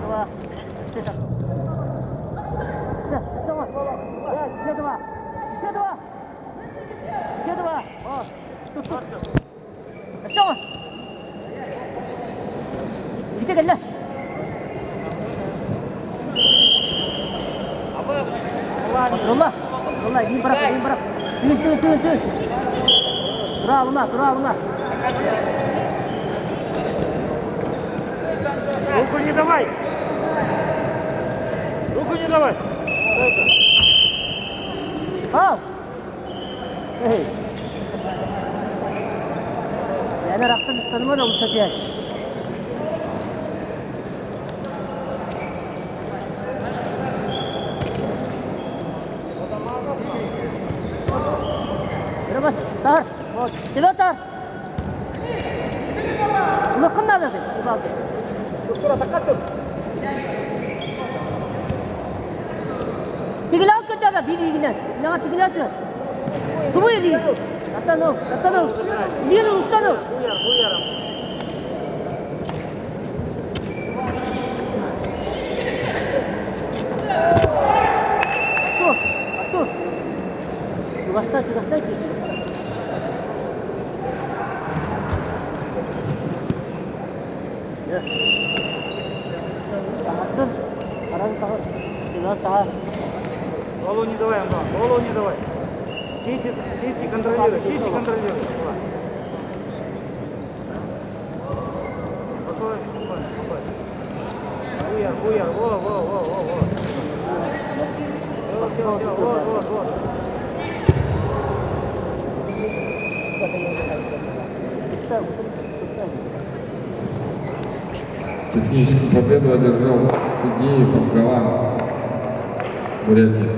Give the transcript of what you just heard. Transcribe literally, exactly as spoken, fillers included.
Два. Ещё два. Ещё два. Ещё два. О, тут, тут. Артём! Иди, иди. Рулла. Рулла, иди, брат, иди, брат. Ты, ты, ты, ты. Тура алма, тура алма. Руку не давай. Руку не давай. Ау! Эй. Яна рахсан стандарт болуусаа. Ерэ баһа, таар. Вот. Тэлөө таар. Үлэхэ надо ты, Ивалды. Структура такая. Тэгэлээл гээд байгаа, би, би гэнэ. Яагаад тэгэлээл гээд? Зүб иди. Татанов, татанов. Иди, установ. Артур, Артур. Чугастай, чугастай, чугастай. Голову не давай, Антон, голову не давай. Кисти, кисти контролируй, кисти контролируй. Спокойно, спокойно, спокойно. Буяр, буяр, во, во, во, во, во. Всё, всё, всё, вот, вот, вот. Техническую победу одержал Цигеев Абгалан, Бурятия.